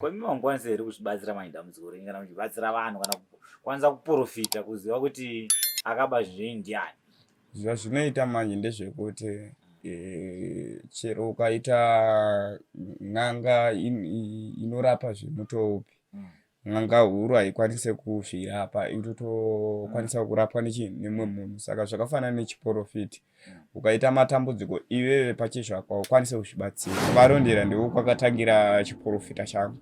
Ko imi mangokwanisa here kuzvibatsira manje dambudziko renyu kana muchibatsira vanhu kana kukwanisa kuprofita kuziva kuti akaba zvinhu ndiani? Zvazvinoita manje ndezvekuti eh, chero ukaita n'anga inorapa zvemutoo upi n'anga huru haikwanise kuzvirapa inotokwanisa kurapwa nechii nemumwe munhu saka zvakafanana nechiporofiti ukaita matambudziko iwewe pachezvako haukwanise kuzvibatsira varondera ndiko kwakatangira chiporofita changu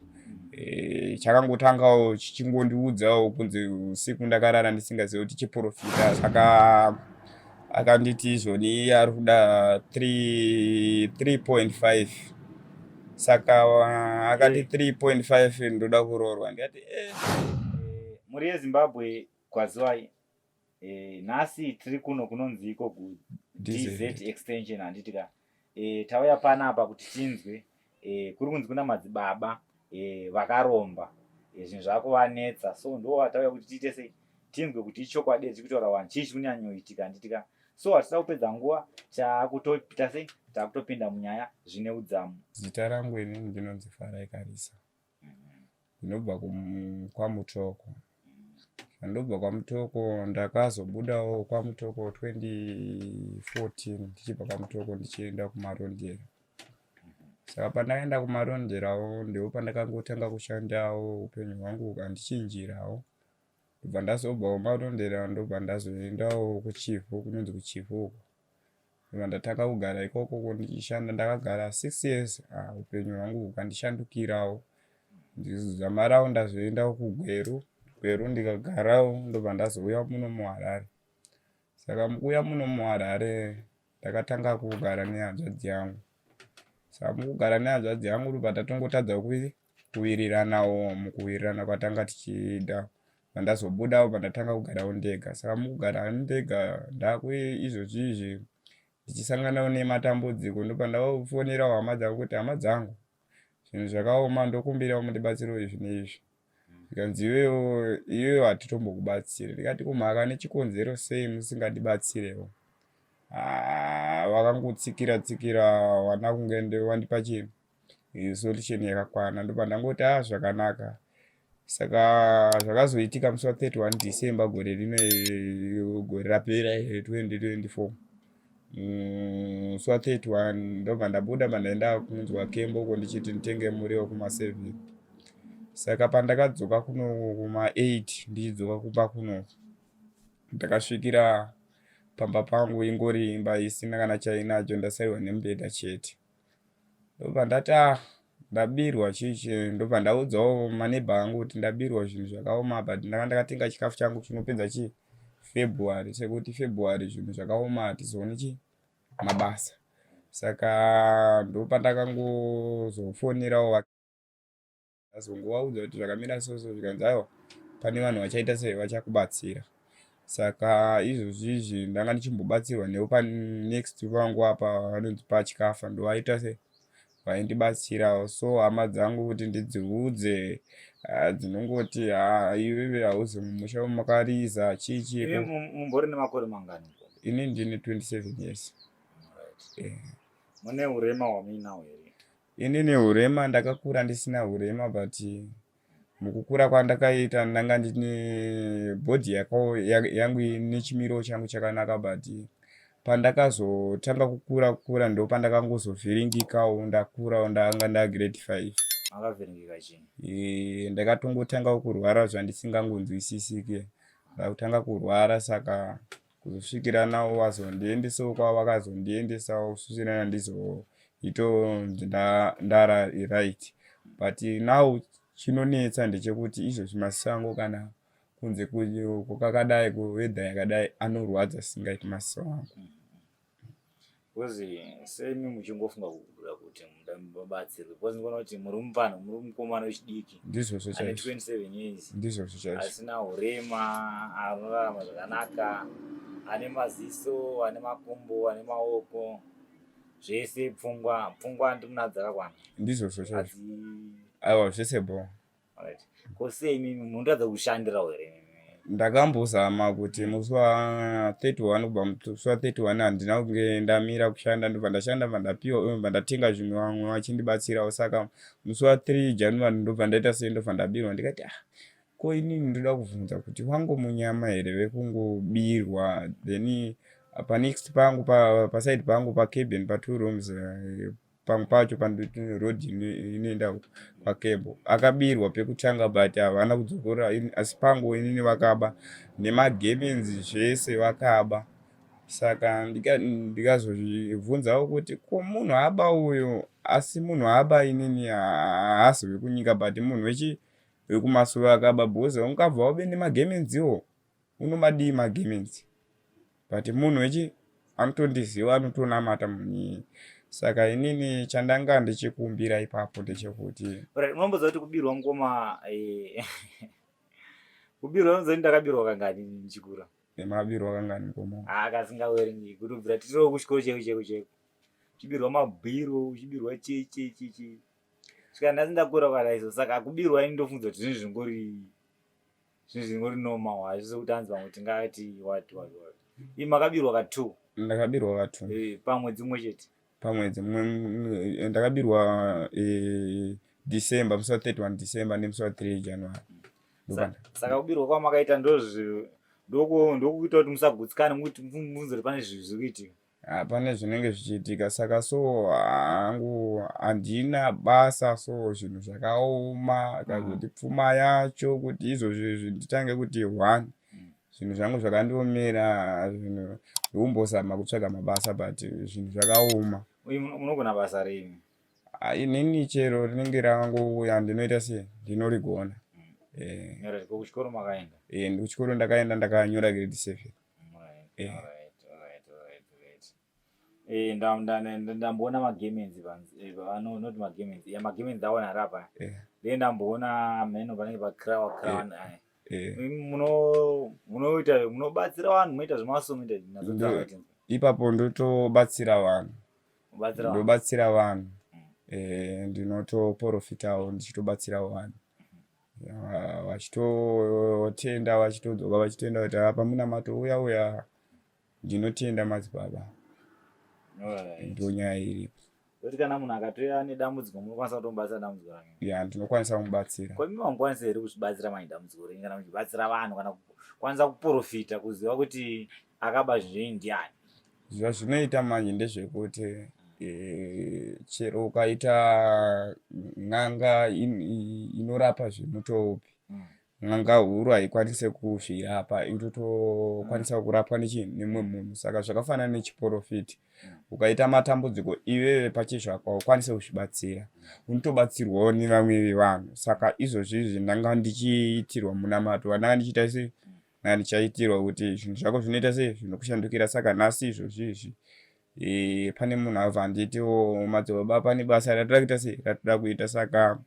e, chakangotangawo chichingondiudzawo kunzi usiku ndakarara ndisingazivi kuti chiporofita saka akanditi izvoni iye ari kuda 3.5 saka akati 3.5 ndoda kuroorwa ndikati eh. Mhuri yeZimbabwe kwaziwai e, nhasi tiri kuno kunonzi iko ku DZ extension handiti ka e, tauya panapa kuti tinzwe e, kuri kunzi kuna madzibaba e, vakaromba e, zvinhu zvakuvanetsa so ndo watauya kuti tiite sei tinzwe kuti ichokwadi tiri kutaura vanhu chii chiri kunyanyoitika handiti ka so hatisida kupedza nguva taakutopita sei taakutopinda munyaya zvine udzamu zita rangu inini ndinonzi Farai Karisa ndinobva kwaMutoko. Zvandobva kwaMutoko ndakazobudawo kwaMutoko 2014 ndichibva kwaMutoko ndichienda kuMarondera. Saka pandakaenda kuMaronderawo ndipo pandakangotanga kushandawo upenyu hwangu hukandichinjirawo. Ndobva ndazobvawo kuMarondera ndobva ndazoendawo kuChivhu kunonzi kuChivhu uko. Ndobva ndatanga kugara ikoko ndichishanda ndakagara 6 years ah, upenyu hwangu hukandishandukirawo ndizamarawo ndazoendawo kuGweru Gweru ndikagarawo ndobva ndazouya muno muHarare saka mukuuya muno muHarare ndakatanga kugara nehanzvadzi yangu saka mukugara nehanzvadzi yangu ndobva tatongotadza kuwiriranawo mukuwirirana kwatanga tichiita pandazobudawo pandatanga kugarawo ndega saka mukugara ndega ndakuizvozvi izvi ndichisanganawo nematambudziko ndopandafonerawo hama dzangu kuti hama dzangu zvinhu zvakaoma ndokumbirawo mundibatsirewo izvi neizvi zvikanzi iwewo iwewo hatitombokubatsire ndikati kumhaka nechikonzero sei musingandibatsirewo ah, vakangotsikira tsikira wana kunge wandipa chii solution yakakwana ndobva ndangoti a ah, zvakanaka saka zvakazoitika musi wa 31 December gore rino gore rapera 2024 musi wa 31 ndobva ndabuda pandaenda kunonzwa kembo uko ndichiti nditenge muriwo kuma 7 saka pandakadzoka kuno kuma 8 ndichidzoka kumba kuno ndakasvikira pamba pangu ingori imba isina kana chainacho ndasaiwa nemubhedha chete ndobva ndati ah ndabirwa chichi ndobva ndaudzawo maneighbor angu kuti ndabirwa zvinhu zvakaoma but ndanga ndakatenga chikafu changu chinopedza chii February sekuti February zvinhu zvakaoma hatizooni chii mabasa saka ndopandakangozofonerawo Ndazongovaudza kuti zvakamira so so zvikanzi aiwa pane vanhu vachaita sei vachakubatsira. Saka izvozvi izvi ndanga ndichimbobatsirwa newo panext vangu apa vanonzi pachikafa ndovaita sei vaindibatsirawo so hama dzangu kuti ndidziudze ah, dzinongoti ha iwewe hauzi mumusha makariza chii chii mumbori nemakore mangani ini ndine 27 years eh. Mune urema hwamuinawo here? Inini hurema ndakakura ndisina hurema but mukukura kwandakaita ndanga ndine body yangu nechimiro changu chakanaka but pandakazotanga kukura kukura ndopandakangozovhiringikawo ndakurawo ndanga ndagrade 5 Makavhiringika chii? Eh, ndakatongotangawo kurwara zvandisingangonzwisisike ndakutanga kurwara saka kuzosvikira nawo vazondiendesawo kwavakazondiendesawo kusvikira ndizoitonzi ndara right but now chinonetsa ndechekuti izvozvi masango kana kunze kwakadai kuwedha yakadai anorwadza singaiti maziso angu Because semi muchingofunga kubuda kuti mubatsirwe because ndikuona kuti muri mupano muri mukomana wechidiki ndizvozvo ane 27 years ndizvozvo chaizvo asina urema anorarama zvakanaka ane maziso ane makumbo ane maoko zvese pfungwa pfungwa ndimuna dzakakwana ndizvozvo chaizvo aiwa zvese bho ko sei mimi munoratidza kushandirawo here? Ndakambozama kuti musi wa 31, kubva musi wa 31 handina kunge ndamira kushanda, ndobva ndashanda, bva ndapiwa, bva ndatenga zvimwe, vamwe vachindibatsirawo. Saka musi wa 3 January ndobva ndaita sei, ndobva ndabirwa. Ndikati, ah, ko inini ndoda kubvunza kuti wangu munyama here vekungobirwa? Then panext pangu, paside pangu, pacabin, pa2 rooms, pamwe pacho paroad inoenda kwakembo, akabirwa pekutanga, but havana kudzokora. Asi pangu inini vakaba nemagemenzi, zvese vakaba. Saka ndikazozvibvunzawo kuti ko munhu aba uyu, asi munhu aba inini haasi wekunyika, but munhu wechi wekumasoro akaba, because ungabva wabe nemagemenziwo, unomadii magemenzi? But munhu wechi anotondiziva, anotonamata munhu iyeye. Saka inini chandanga ndichikumbira ipapo ndechekuti Unomboziva kuti kubirwa, mukoma, kubirwa, unoziva kuti ndakabirwa kangani ndichikura? Nemabirwa kangani, mukoma? Ah, kasingawerengi. Kutobvira tiriwo kuchikoro cheko cheko cheko, uchibirwa mabhiro, uchibirwa che che che che, svika nhasi ndakura kwada. Saka kubirwa ini ndofunza kuti zvinhu zvingori normal, hazvisi kuti hanzi vamwe tingati what what what. Ii, makabirwa ka two? Ndakabirwa ka two. Pamwedzi umwe chete? Pamwedzi mumwe. Ndakabirwa December, musi wa 31 December nemusi wa 3 January. Saka kubirwa kwamakaita ndokuita kuti musagutsikane, mukuti mubvunze kuti pane zvinhu zviri kuitika? Pane zvinenge zvichiitika. Saka so hangu handina basa, so zvinhu zvakaoma. Kazoti pfuma yacho kuti izvozvi nditange kuti one, zvinhu zvangu zvakandiomera. Zvinhu ndikumbozama kutsvaga mabasa, but zvinhu zvakaoma. Uye munogona basa renyu? Inini chero rinenge rangouya, ndinoita sei, ndinorigona. Alright, ko kuchikoro makaenda? Kuchikoro ndakaenda, ndakanyora grade 7. Alright. Ndamboona magemenzi panzi, not magemenzi ya, magemenzi aona ari apa. Then ndamboona mheno panenge pakrawa crown. Munoita, munobatsira vanhu, munoita zvemaso, munoita nazo? Ipapo ndotobatsira vanhu. Mubatsira vanhu. Ndobatsira vanhu. Ndinotoprofitawo ndichitobatsirawo vanhu. Vachitotenda, vachitodzoka vachitenda kuti apa munamato uya uya, ndinotenda madzibaba. Ndo nyaya iripo. Kuti kana munhu akatouya nedambudziko, munokwanisa kutomubatsira dambudziko rake? Ya, ndinokwanisa kumubatsira. Ko imi mangwanisa here kuzvibatsira mani dambudziko renyu, kana muchibatsira vanhu, kana kukwanisa kuprofita, kuziva kuti akaba zvinhu ndiani? Zvazvinoita manje ndezvekuti chero ukaita n'anga inorapa zvemutoo upi, n'anga huru haikwanisi kuzvirapa, inotokwanisa kurapwa nemumwe munhu. Saka zvakafanana nechiprofiti, ukaita matambudziko iwewe pachezvako haukwanisi kuzvibatsira, unotobatsirwawo nevamwe vevanhu. Saka izvozvizvi ndanga ndichiitirwa munamato wandanga ndichiita sei, ndanga ndichaitirwa kuti zvinhu zvako zvinoita sei, zvinokushandukira. Saka nhasi izvozvizvi pane munhu abva anditiwo, madzibaba, pane basa ratoda kuita sei, ratoda kuita. Saka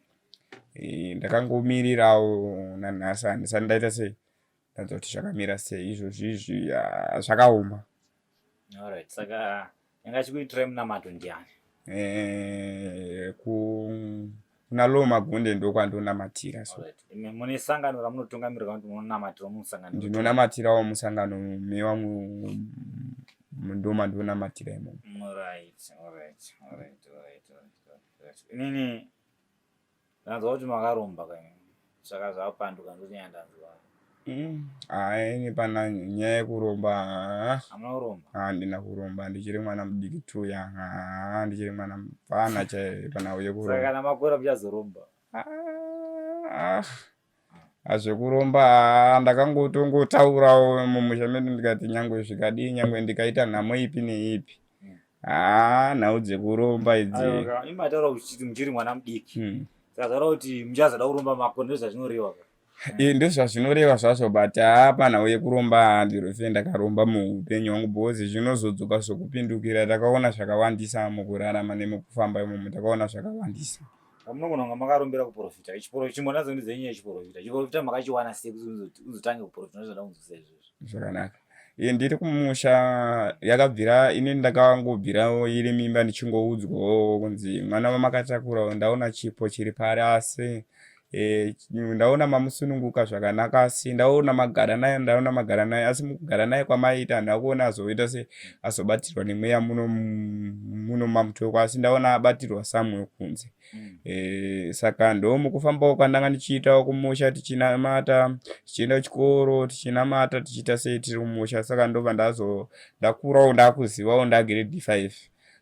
ndakangomirirawo nanhasi, handisati ndaita sei, ndanzwa kuti zvakamira sei izvozvizvi. Zvakaoma. Alright, saka yanga chikuitirai munamato ndiani? Kuna Lo Magunde, ndokwandonamatira so. Alright. Imi mune sangano ramunotungamirira kana kuti munonamatirawo musangano? Ndinonamatirawo musangano mewamwe, ndomandinonamatira imomo. Alright. Inini ndanzwa kuti makaromba kai, saka zvapanduka, ndonyaya ndanzwa. Hai, pana nyaya yekuromba. Hamuna kuromba? Handina kuromba, ndichiri mwana mudiki tuya. Ha, ndichiri mwana mupfana chaiye panhau Saka yekuromba. Kana makura muchazoromba? Ah, zvekuromba ndakangotongotaurawo mumusha medu, ndikati nyangwe zvikadii, nyangwe ndikaita nhamo ipi neipi, haa, nhau dzekuromba idzi. Aiwa, imi mataura kuti muchiri mwana mudiki. Saka zvareva kuti muchazoda kuromba makore, ndozvazvinoreva ka? Ndozvazvinoreva zvazvo, but haa, panhau yekuromba handirofe ndakaromba muupenyu hwangu, because zvinozodzoka zvokupindukira. Takaona zvakawandisa mukurarama nemukufamba imomo, takaona zvakawandisa. Munogona kunga makarombera kuprofita. Chimbonatso ndidze nyaya yechiprofita. Chiprofita makachiwana sei kuti uzotange kuprofita? Ndozvada kunzwisa izvozvo. Zvakanaka. Ndiri kumusha, yakabvira ini ndakangobvirawo iri mimba ndichingoudzwawo kunzi mwana wamakatakura ndaona chipo chiri pari, asi E, ndaona mamusununguka zvakanaka asi ndaona magara naye ndaona magara naye asi mukugara naye kwamaita handina kuona azoita se azobatirwa nemweya muno muno mamutoko asi ndaona abatirwa samwe kunze mm. E, saka ndomukufambawo kwandanga ndichiitawo kumusha tichinamata tichienda kuchikoro tichinamata tichiita sei tiri kumusha saka ndobva ndazo ndakurawo ndakuzivawo ndagrade 5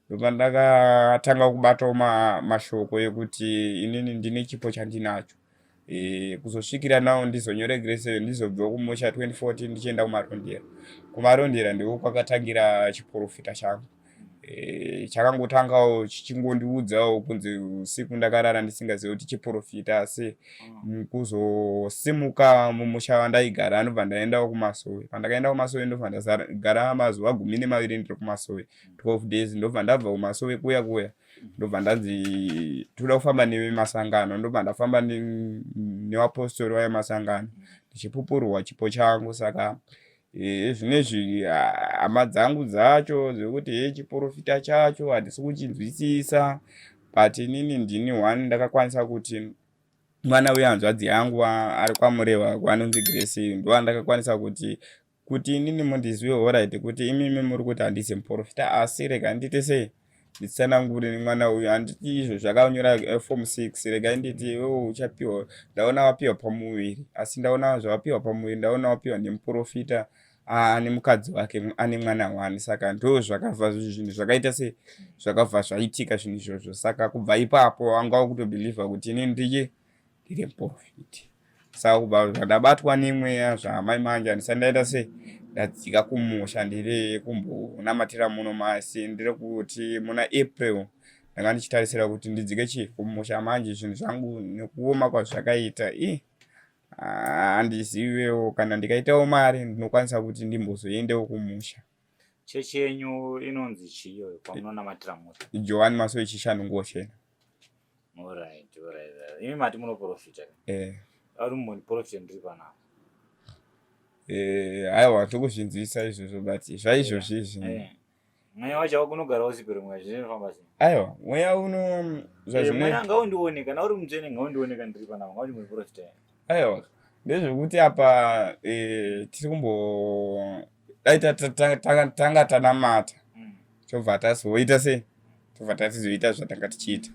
ndobva ndakatanga kubatawo mashoko ekuti inini ndine chipo chandinacho e, kuzosvikira nawo ndizonyore grade 7 ndizobva kumusha 2014 ndichienda kumarondera kumarondera ndiko kwakatangira chiprofita changu e, chakangotangawo chichingondiudzawo kunzi usiku ndakarara ndisingazivi kuti chiprofita asi mm. kuzosimuka mumusha wandaigara anobva ndaendawo kumasowe pandakaenda kumasowe ndobva ndagara mazuva 12 ndiri kumasowe 12 days ndobva ndabva kumasowe kuya kuya ndobva ndanzi toda kufamba nevemasangano ndobva ndafamba nevapostori vaya masangano ndichipupurwa chipo changu saka eh, zvinezvi hama dzangu dzacho dzekuti he chiporofita chacho handisi kuchinzwisisa but inini ndini one ndakakwanisa kuti mwana wehanzvadzi yangu ari kwamurewa kwanonzi Grace ndowandakakwanisa kuti kuti inini mundizive horaiti kuti imimi muri kuti handisi muprofita asi rega ndite sei nditsanangure nemwana uyu handiti izvo zvakanyora eh, form 6 regai nditi iwewe uchapiwa ndaona wapiwa pamuviri asi ndaona zvawapiwa pamuviri ndaona wapiwa nemuprofita ane mukadzi wake ane mwana wani saka ndo zvakabva zvinhu zvakaita se zvakabva zvaitika zvinhu izvozvo saka kubva ipapo anga wakutobhilivha kuti ini ndiye ndiri muprofiti saka kubva zvandabatwa nemweya zvaamai manje handisati ndaita sei ndadzika kumusha ndiri kumbonamatira muno masi ndiri kuti muna april ndanga ndichitarisira kuti ndidzike chii kumusha manje zvinhu zvangu nekuoma kwazvakaita i handizivewo kana ndikaitawo mari ndinokwanisa kuti ndimbozoendewo kumusha Chechi yenyu inonzi chii iyoyo kwamunonamatira muri? Johani Masowe Chishanu Nguo Chena. Alright, alright. Imi mati munoprofita. Eh. Ari munoprofita ndiri panapa. Eh, aiwa tokuzvinzwisa izvozvo but zvaizvozvi izvi. Eh. Mweya wacho wakunogara usipere mweya zvinofamba sei? Aiwa, mweya uno zvazvino. Mweya ngaundione kana uri mutsvene ngaundione kana ndiri panapa ngaundiprofita. Aiwa, ndezvekuti apa eh, tiri kumbo dai tanga tanamata mm. tobva tazoita sei tobva tatizoita zvatanga tichiita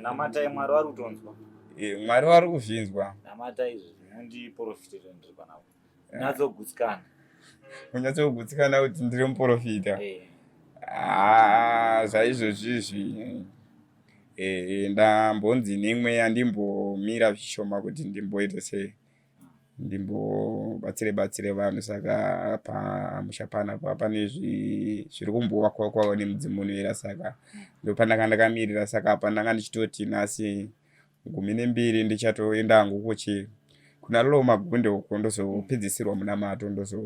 namatai mwari vari kutonzwa eh, mwari vari kuzvinzwa namatai izvi mundiprofitire ndiri panapa eh. nyatsogutsikana unyatsogutsikana kuti ndiri muprofita eh. ah, zvaizvozvi izvi ndambonzi nemweya ndimbomira zvishoma kuti ndimboita sei ndimbobatsire batsire vanhu saka pamusha panapa pane zviri kumbowakwa nemudzimu unoera saka ndopandanga ndakamirira saka apa ndanga ndichitoti nhasi 12 ndichatoenda hangu kuchi kuna Low Magunde uko ndozopedzisirwa munamato ndozo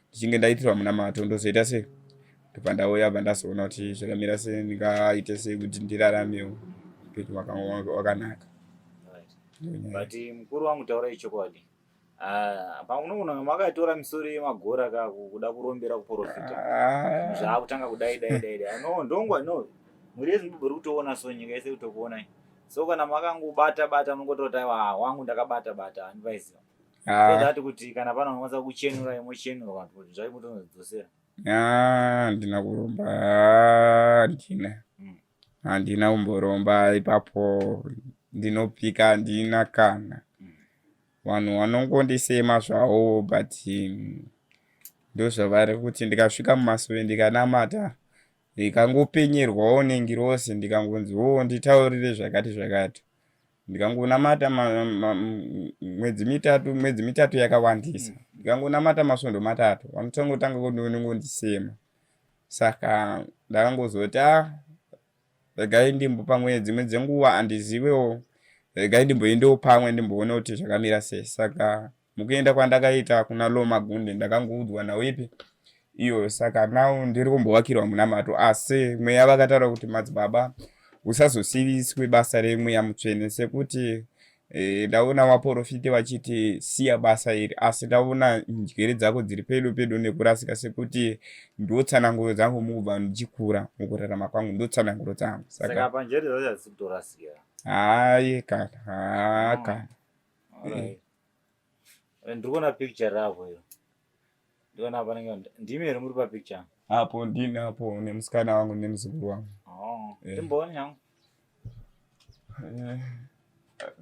ndichinge ndaitirwa munamato ndozoita sei ndobva ndauya bva ndazoona kuti zvakamira sei ndingaite sei kuti ndiraramewo upenyu wakanaka but mukuru wangu taurai chokwadi ah, paunogona makatora misoro yemagora ka kuda kurombera kuprofita ah. zvaakutanga kudai dai dai dai no ndongwa no mhuri yezimbabwe iri kutoona so nyika yese kutokuonai so kana makangobata bata munongototi aiwa wangu ndakabata bata handivaiziva ah. so that kuti kana pana vanokwanisa kuchenura imochenurwa kuti zvaimutonodzosera handina kuromba handina handina kumboromba ipapo ndinopika handina kana vanhu vanongondisema zvavo but ndozvavari kuti ndikasvika mumasowe ndikanamata ndikangopenyerwawo nengirosi ndikangonzi wo nditaurire zvakati zvakati ndikangonamata mwedzi mitatu mwedzi mitatu yakawandisa ndikangonamata masvondo matatu vanotangotanga kundongondisema saka ndakangozoti a ah, regai ndimbo pamwe dzimwe dzenguva handizivewo regai ndimboendewo pamwe ndimboona kuti zvakamira sei saka mukuenda kwandakaita kuna Law Magunde ndakangoudzwa nawipi iyo saka now ndiri kumbovakirwa munamato asi mweya vakataura kuti madzibaba usazosiviswe basa remweya mutsvene sekuti Eh, ndaona vaporofiti vachiti siya basa iri asi ndaona njere dzako dziri pedo pedo nekurasika sekuti ndotsananguro dzangu mukubva ndichikura mukurarama kwangu ndotsananguro dzangu saka apa njere dzacho hadzisi kutorasika. Hayi kana haa kana. Alright. Ndiri kuona picture ravo iro. Ndikuona panenge ndimi here muri papicture? Apo ndini apo nemusikana wangu nemuzukuru wangu. Oh, timboone yangu. Eh,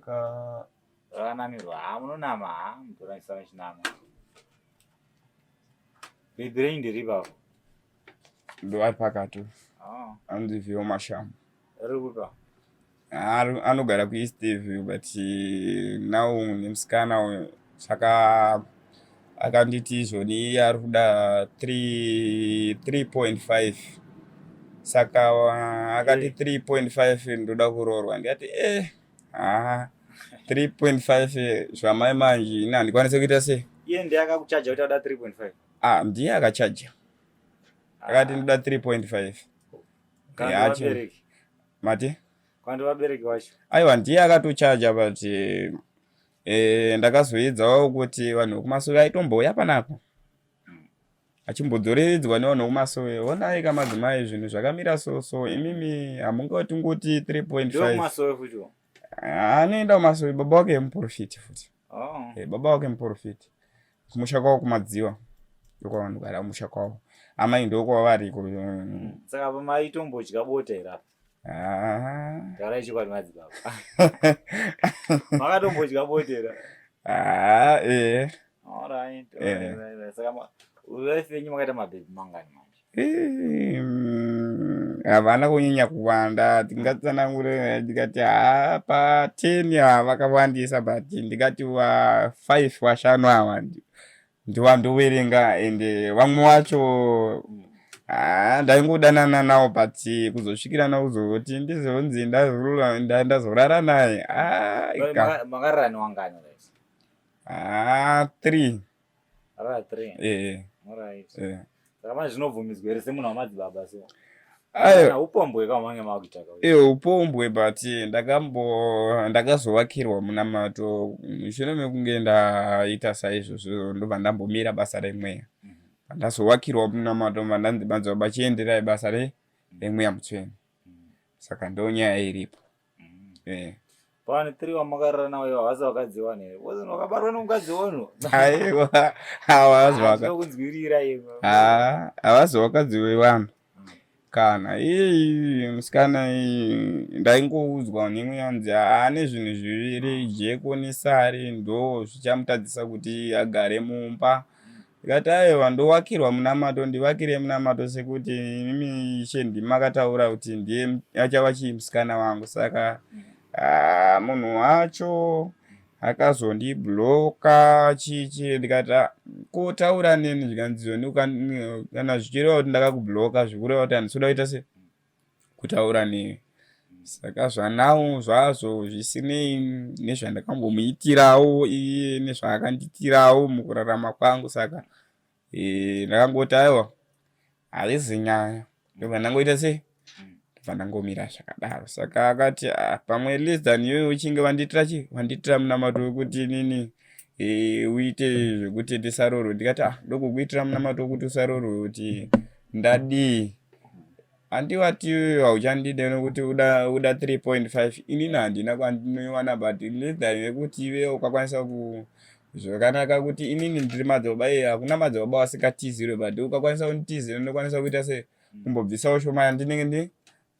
ka Rakanamirwa. Ha munonama ha mutoraisa vachinama. Bhebhi renyu ndiri ipapo. Ndo ari pakati. Oh. Anonzi Vio Mashamu. Riri kupa. Anogara kuEast View but now nemusikana uyu saka akanditi izvoni iye ari kuda 3.5 saka akati 3.5 ndoda kuroorwa ndikati eh haa 3.5 zvamai manje ini handikwanise kuita sei. Iye ndiye akakuchaja kuti ada 3.5? Ah, ndiye akachaja akati ndoda 3.5. Kana vabereki. Mati? Kwandi vabereki vacho. Aiwa ndiye akatochaja but eh, ndakazoedzawo kuti vanhu vekumasowe aitombouya panapa achimbodzoreredzwa nevanhu vekumasowe honai ka madzimai zvinhu zvakamira so so imimi hamungatingoti 3.5 Ndokumasowe futi. Anoenda kumasowe, baba wake muprofiti futi. Oh. Eh, baba wake muprofiti kumusha kwavo kuMadziwa ndokwavanogara kumusha kwavo, amai ndokwavariko. Saka apa maitombodya bota here apa? Ah. Taura chokwadi madzibaba. Makatombodya bota here? Ah, eh. Alright. Eh. Alright. Saka life yenyu makaita mabhebhi mangani manje? Eh, havana kunyanya kuwanda, tingatsanangure ndikati haa pa 10 ava vakawandisa, but ndikati wa 5 washanu ava ndiwandowerenga ende vamwe wacho haa ndaingodanana nawo but kuzosvikirana kuzoti ndizonzi ndazorara naye haa. Makarara newangani guys? Haa, 3. Rara 3. Eh. Alright. Eh. Saka manje zvinobvumidzwa here semunhu wamadzibaba so? Ayo. Kana upombwe kamange makuita ka. Eh, upombwe but ndakazovakirwa munamato mushure mekunge ndaita saizvozvo ndobva ndambomira basa remweya. Ndazovakirwa munamato ndobva ndanzi madzibaba chienderai basa remweya mutsvene. Saka ndonyaya iripo. Eh. Pane 3 wamakarara nawo ivo havasi vakadzi vanhu here? Wozi wakabatwa nemukadzi wono. Aiwa, havazi vaka. Tinokunzwirira iwe. Ah, havazi vakadzi vevanhu. Kana iyi musikana iyi ndaingoudzwa nemwe yanzi ane zvinhu zviviri, jeko nesari ndo zvichamutadzisa kuti agare mumba. Ndikati aiwa ndowakirwa munamato, ndivakire munamato sekuti imimi ishe ndimi makataura kuti ndiye achava chii musikana wangu. Saka ah, munhu wacho akazondibloka chichi ndikati ah, ko taura neni zvikanzi zvoni kana zvichireva kuti ndakakubloka zvikureva kuti handisi kuda kuita se kutaura newe. Saka zvanawo zvazvo zvisinei nezvandakambomuitirawo iye nezvaakandiitirawo mukurarama kwangu, saka eh, ndakangoti aiwa haizi nyaya, ndobva ndangoita sei, ndobva ndangomira zvakadaro. Saka akati ah, pamwe less than iyoyo uchinge wandiitira chi wandiitira munamato wekuti inini eh, uite zvekuti ndisarorwe. Ndikati ah, ndokukuitira munamato wekuti usarorwe kuti ndadii? Handiwati hauchandide nokuti uda 3.5, inini handina kwandinoiwana, but less than yekuti iwe ukakwanisa ku zvakanaka kuti inini ndiri madzibaba iye hakuna madzibaba vasingatizirwe, but ukakwanisa kunditizira ndinokwanisa kuita sei kumbobvisawo shoma yandinenge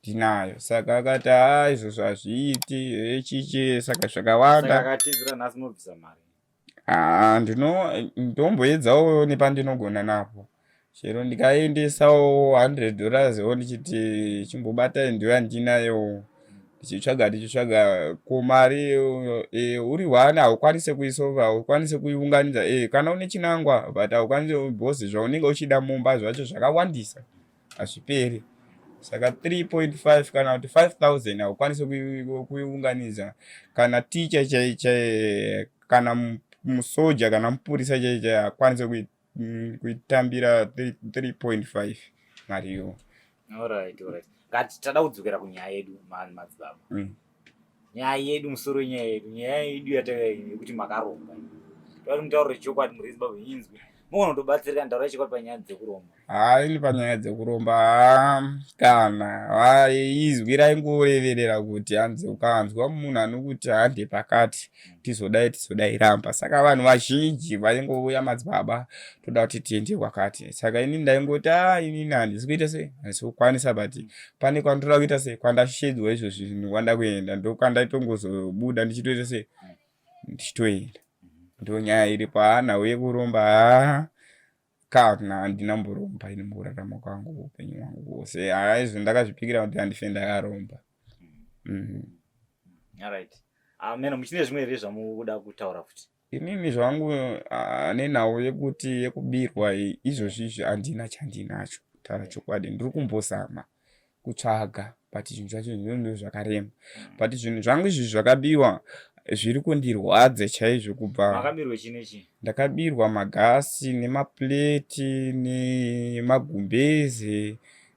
ndinayo. Saka akati haa izvozvo hazviiti echichi saka Saka zvakawanda. Akatizira nhasi munobvisa mari. Haa, ndomboedzawo nepandinogona napo, chero ndikaendesawo $100 wo ndichiti chimbobatai ndiyo yandinayo, ndichitsvaga ndichitsvaga ko mari e, uri one haukwanise kuisova, haukwanise kuiunganidza e, kana une chinangwa but haukwanise because zvaunenge uchida mumba zvacho zvakawandisa hazviperi. Saka 3.5 kana kuti 5000 haukwanisi kuiunganidza, kana ticha chai chai kana musoja kana mupurisa chai chai hakwanisi kuitambira 3.5 mari iyoyo. Alright. Ngati tada kudzokera kunyaya yedu madzibaba. Nyaya yedu, musoro wenyaya yedu, nyaya yedu yatauya yekuti makaromba. Toda kuti mutaurire chokwadi mhuri yeZimbabwe inzwe. Mugona kutobatsirika nditaura chokwadi panyaya dzekuromba. Haa ini panyaya dzekuromba haa kana haa izwi raingoreverera kuti hanzi ukanzwa munhu anokuti hande pakati tizodai tizodai ramba. Saka vanhu vazhinji vaingouya madzibaba toda kuti tiende kwakati. Saka ini ndaingoti haa inini handisi kuita sei handisi kukwanisa but pane kwandoda kuita sei kwandashedzwa izvozvi zvinhu kwanda kuenda ndokwandaitongozobuda ndichitoita sei ndichitoenda. Ndonyaya iripo haa nhau yekuromba haa kana handina mboromba ini mukurarama kwangu upenyu hwangu hwose haa izvo ndakazvipikira kuti handife ndakaromba. Alright. Ameno muchine zvimwe here zvamukuda kutaura futi? Inini zvangu nenhau yekuti yekubirwa izvozvi izvi handina chandinacho kutaura chokwadi ndiri kumbozama kutsvaga but zvinhu zvacho zvinhu zvakarema but zvinhu zvangu izvi zvakabiwa zviri kundirwadza chaizvo kubva Makabirwa chii nechii? Ndakabirwa magasi nemapleti nemagumbeze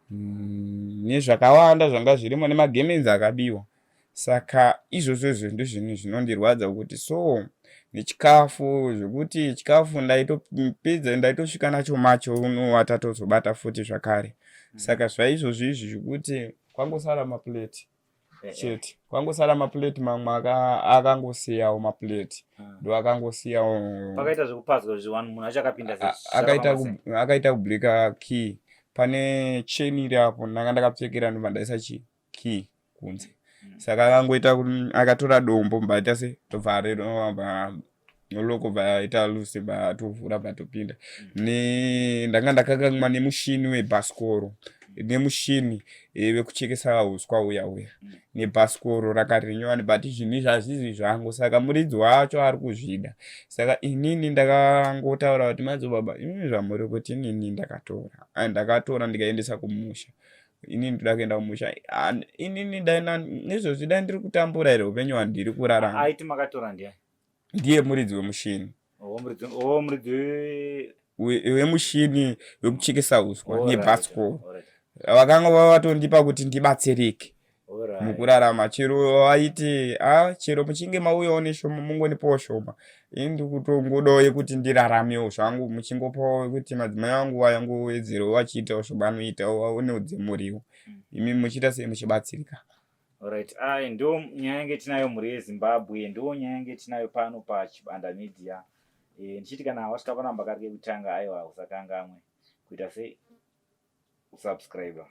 nezvakawanda zvanga zvirimo nemagemenzi akabiwa. Saka izvozvo izvo ndozvinhu zvinondirwadza kuti so nechikafu zvekuti chikafu ndaitopedza ndaitosvika nacho macho unowa tatozobata futi zvakare. Saka zvaizvozvo izvi zvekuti kwangosara maplate chete kwangosara maplate mamwe akangosiyawo maplate ndo akangosiyawo. Pakaita zvekupazwa zvevanhu munhu acho akapinda akaita kublika key pane chain iri apo ndanga ndakapfekera ndobva ndaisa chi key kunze. Saka akangoita akatora dombo mbaita se ndobva areva loko bva aita luse bva atovhura bva atopinda. Ne ndanga ndakakamwa nemushini webhasikoro nemushini wekuchekesa huswa uya uya nebhasikoro rakarinyowani but zvinhu izvi hazvizi zvangu saka muridzi wacho ari kuzvida. Saka inini ndakangotaura kuti madzibaba imimi zvamuri kuti inini ndakatora ndakatora ndikaendesa kumusha. Inini ndoda kuenda kumusha. Inini dai izvozvi dai ndiri kutambura here upenyu hwandiri kurarama. Aiti makatora ndiani? Ndiye muridzi wemushini. Oh, muridzi wemushini wekuchekesa huswa nebhasikoro. Vakanga vatondipa kuti ndibatsirike mukurarama chero vaiti a chero muchinge mauyawo neshoma mungonipawo shoma. Ini ndikutongodawo yekuti ndiraramewo zvangu muchingopawo kuti madzimai angu vayangowedzerewo vachiitawo zvavanoitawo vaonewo dzemuriwo. Imi muchiita sei muchibatsirika. Alright, ai ndo nyaya yange tinayo mhuri yeZimbabwe, ndo nyaya yange tinayo pano paChibanda Media. Ndichiti kana wasvika panamba kari kekutanga aiwa usakangamwe kuita sei usubscribe.